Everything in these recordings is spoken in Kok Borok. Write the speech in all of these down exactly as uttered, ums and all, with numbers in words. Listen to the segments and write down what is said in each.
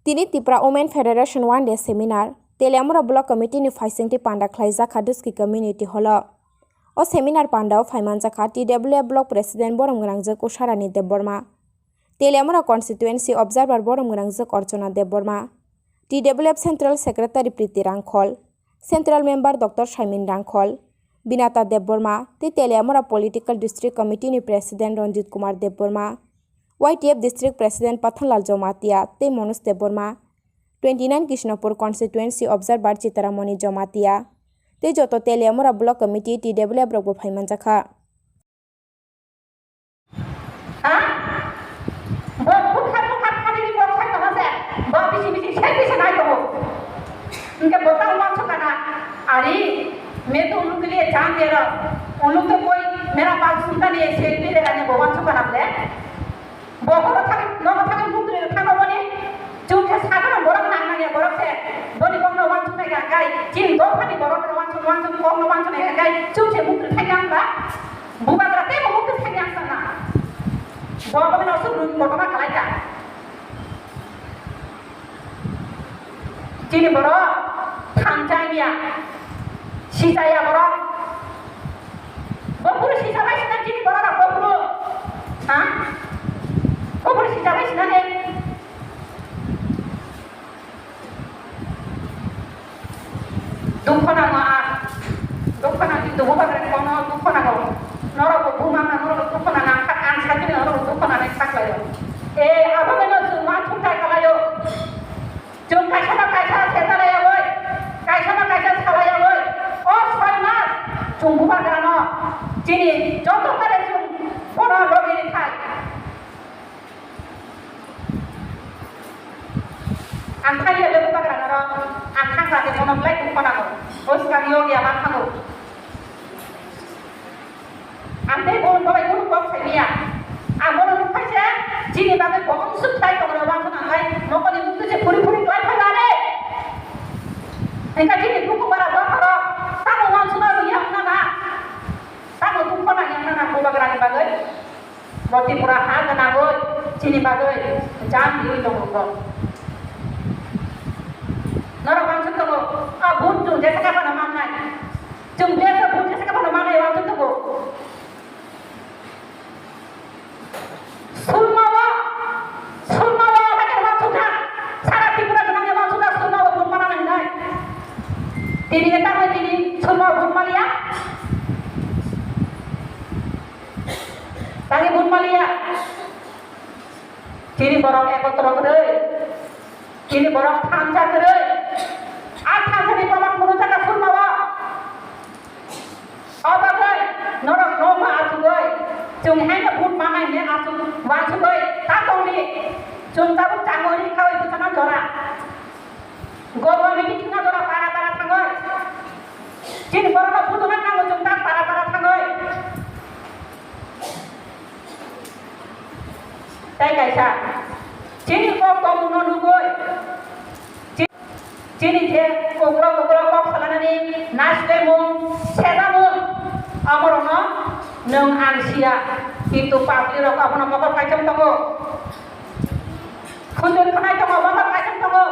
Tini Tipra Women Federation One Day Seminar, Teliamura Block Committee ni phaisingtwi panda khlaijak kha Duski Community Hall o. O seminar panda o phaimanjak kha T W F Block President Borom Gwnangjak Usharani Debbarma, Teliamura Constituency Observer Borom Gwnangjak Archana Debbarma, T W F Central Secretary Priti Rangkhol, Central Member Doctor Saimin Rangkhol, Binata Debbarma, tei Teliamura Political District Committee ni President Ranjit Kumar Debbarma, Y T F District President Pathanlal Jamatia tei Manoj Debbarma, twenty nine Kishnapur Constituency Observer Chitaramani Jamatia, tei joto Teliamura Block Committee T W F rokbo phaimanjak kha. Ha? Bo bukha bukha khani ni bok thai tong se. Bo bisi bisi se bisi nai tongo. Hingke bo tang uansuk kana. Ari, me to uluk ke liye jaan de raha. Uluk to koi mera baat sunta nahi hai, selfie le raha hai, bo uansuk kana bole. Bo horo thang, nogo thang buk le thang boni. Chuk se saga borok nang nang ya borok se. Boni kok no uansuk nai ka kai. Chin do khani borok no uansuk uansuk kok no uansuk nai ka kai. Chuk se buk le thang yang ba. Bubagra tei bo mukti thani ang sana. Bo bo no suk rung kotorma khalai kha. Chini borok thansa ya. Sisa ya borok. Bo puru sisa bai sina chini borok bo puru. Ha? Bo puru sisa bai sina ne. Dukho nango ang. Dukho nang, kintu bubagra kono dukho nango. Norok bo buma nang, norok bo dukho nang, ang kha, ang sakni norok bo dukho nang, ang kha khlaio. E, abo beno chwng ma thumthai khlaio. Chwng kaisa na kaisa sejalaiya oi, kaisa na kaisa salaiya oi. O soi mas chwng bubagrano chini joto kare chwng bono logi rithai. Ang thangya le bubagra norok, ang thangkha khe bono belai dukho nango. O swkang yokya ma thango. Ang tei bo bai kunu kok saimanya. Ang bono nukphai se, chini bagwi bo wng swk khlai tongo, wansuk ang khai nokoni mukti se phuri phuri klai phai mani. Hingkha chini dukhu bara dopharo, tamo wansukna rwya wngna na, tamo dukho nangya wngna na bubagrani bagwi. Bo Tripura ha gwnangwi chini bagwi jam riwi tongo bo. Norok wansuk tongo, a vote chwng jesa khe phano mannai. Chwng jesa vote jesa khe phano mannai wansuk tongo. Surma o, surma o, hajar wansuk kha. Sara Tripura gwnangya wansuk kha, surma o vote mana nang nai. Tini khe tamo tini surma o vote maliya. Tangwi bun maliya. Chini borok ekotro kwrwi. Chini borok thansa kwrwi. A thansa ni borok kunu jaga surma o. O bagwi norok nokha achugwi. Chwng haino bun manai hwnwi achuk, uansugwi ta tongdi. Chwng tabuk changwi ri khawi bwsano jora. Gorba meeting thwngna jora para para thangwi. Chini borokno buduna nango chwng ta para para thangwi. Tei kaisa, chini kok tongmungno nugwi, chi-, chini je ugrok ugrok kok salanani naslemung, sejamung, amorokno nwng ang siya, kintu public rok abono mokol kaichom tongo. Khunjwng khwnai tongo, mokol kaichom tongo.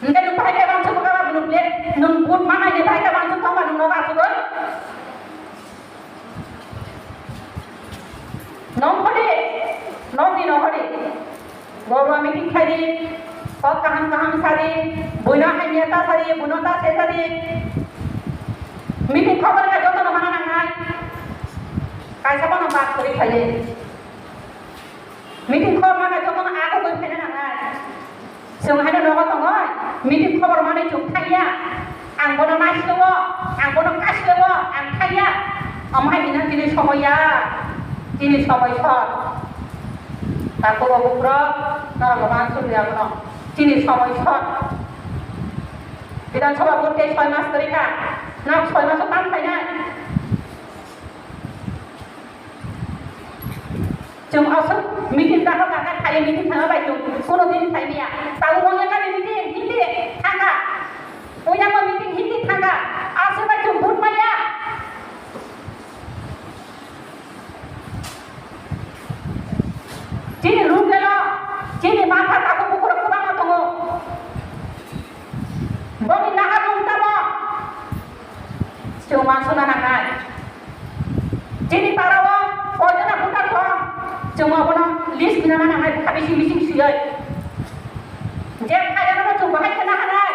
Hingke nwng bahai khe wansuk kha, nwng le, nwng vote manai ni bahai khe wansuk tongma nwng nogo achugwi. Nongkhordi, nokni nongkhordi. Borok meeting khaidi, kok kaham kaham sadi, buino hamya ta sadi, buino ta se sadi. Meeting khobor khe jotono mana nangnai. Kaisa bono bak kwrwi khaidi. Meeting khobor mana jotono abo goi phena nangnai. Chwng haino nogo tongoi, meeting khobor manwi chwng thangya. Ang bono naislewo, ang bono kaslewo, ang thangya. Omo hai hino chini somoy ya, chini somoy sor. Takhuk o bukrok, norok bo ma suri abono. Chini somoy sor. Bidhan Sabha vote tei soi mas kwrwi kha. Nok soi maso tang phainai. Chwng aswk meeting dakhal dakhal khaio, meeting thangna bai chwng kuno din phaimaya. Tabuk wngya kani meeting, hindi thangkha. Oyang o meeting, hindi thangkha. Aswk bai chwng vote maya. Chini ruk elo, chini matha Wansukna nangnai. Chini parao koijakna voter tong, chwng abono list binana nangnai, bwkha bising bising swiwi. Je phaijagano chwng bahai khna hanai,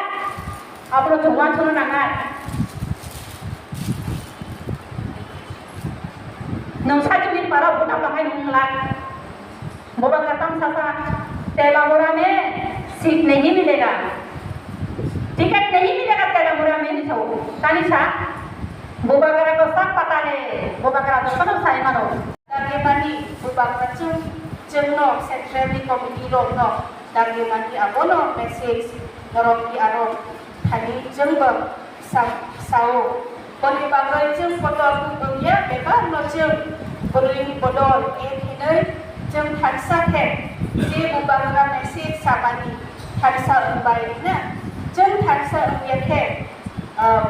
abono chwng wansukna nangnai. Nwng sa chini parao voter tongnai nwng lai. Bubagra tang sasa, Telamura mein seat nahi milega, ticket nahi milega Telamura mein ni sao. Tani sa, Bubagra ko sab pata hai, Bubagra to sono sai mano. Dagimani Bubagra chwng, chwngno central ni committee rokno dagimani abono message norok ni aro thani chwngbo sa-, sao. Boni bagwi chwng kotor wngya, bebakno chwng bwrwini bodol ek hinwi chwng thansa khe je Bubagra message samani thansa wngbai na. Chwng thansa wngya khe, ah,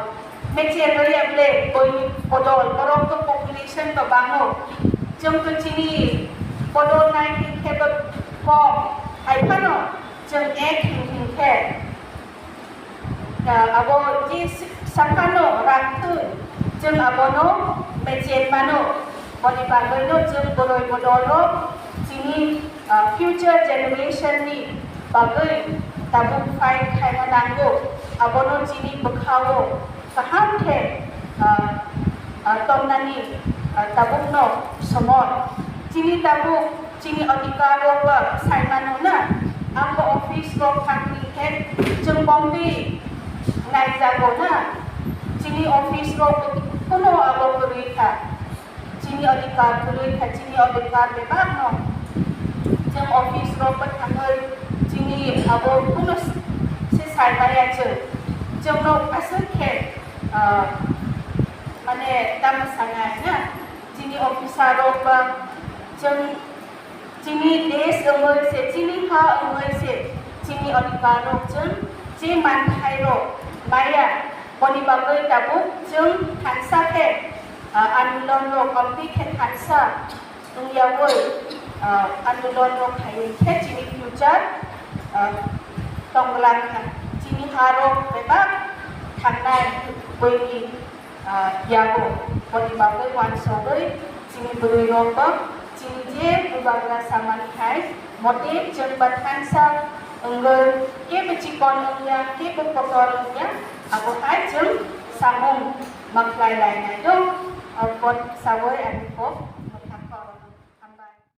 mecher wngya ble boni bodol, borok to population to bango. Chwng to chini bodol nai khe khe to kom, hai phano chwng ek hin hin khe Ah, abo je s-, saphano rang thwi, chwng abono mechen mano. Boni bagwino chwng bwrwi bodolrok chini, ah, future generation ni bagwi tabuk fight khaina nango. Abono chini bwkhao kaham khe, ah, ah, tonnani, ah, tabukno somor. Chini tabuk Chini adhikar rok ba sai mano na, ang bo office rok thangni khe chwng bomtwi naijago na. Chini office rok kuno abo kwrwi kha, chini adhikar kwrwi kha, chini adhikar bebak no. Chwng office rok ba thangwi chini abo kuno se sai maya chwng. Chwng no aswk khe, ah, mane tamo sanai na. Chini officer rok ba chwng chini desh wngwi se, chini ha wngwi se, chini adhikar rok chwng je manthai rok maya, boni bagwi tabuk chwng thansa khe, ah, andolon rok kwbangwi khe thansa wngyawi, ah, andolon rok khaiwi khe chini future, ah, tonglang kha. Chini ha rok bebak thangnai buini ah, yago. Boni bagwi uansugwi chini bwrwirokbo chini je bubagra samani hai mote chwngba thansa wngwi kebo chikon wngya, kebo kotor wngya, abo hai chwng samung ma khlai lainai do. Aboni sawi ani kok